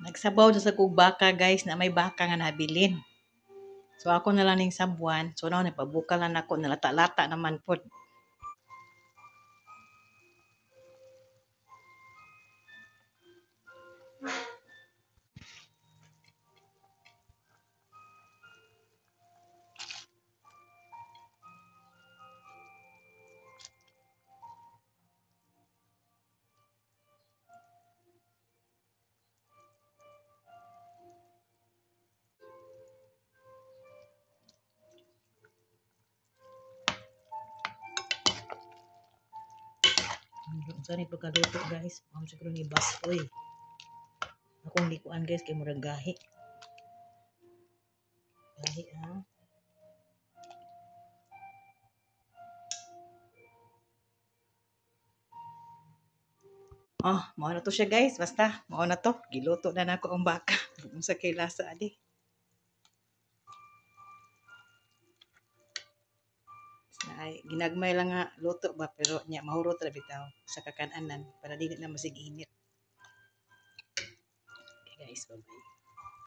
Nagsabaw na sa kog baka, guys, na may baka nga nabilin. So ako na lang ning sabuan. So now nagpabukal na nako, nalata-lata naman pod. Unsa ni pagkaluto, guys? Mao siguro ni baskoy. Akong likuan, guys, kay murag gahi. Gahi ha. Oh, mao na to siya, guys. Basta, mao na to. Giluto na nako ang baka. Unsa kay lasa adi. Ay, ginagmay lang nga luto ba, pero nya mahurot ra bitaw sa kakananan para dili na masig init. Okay guys, bye-bye.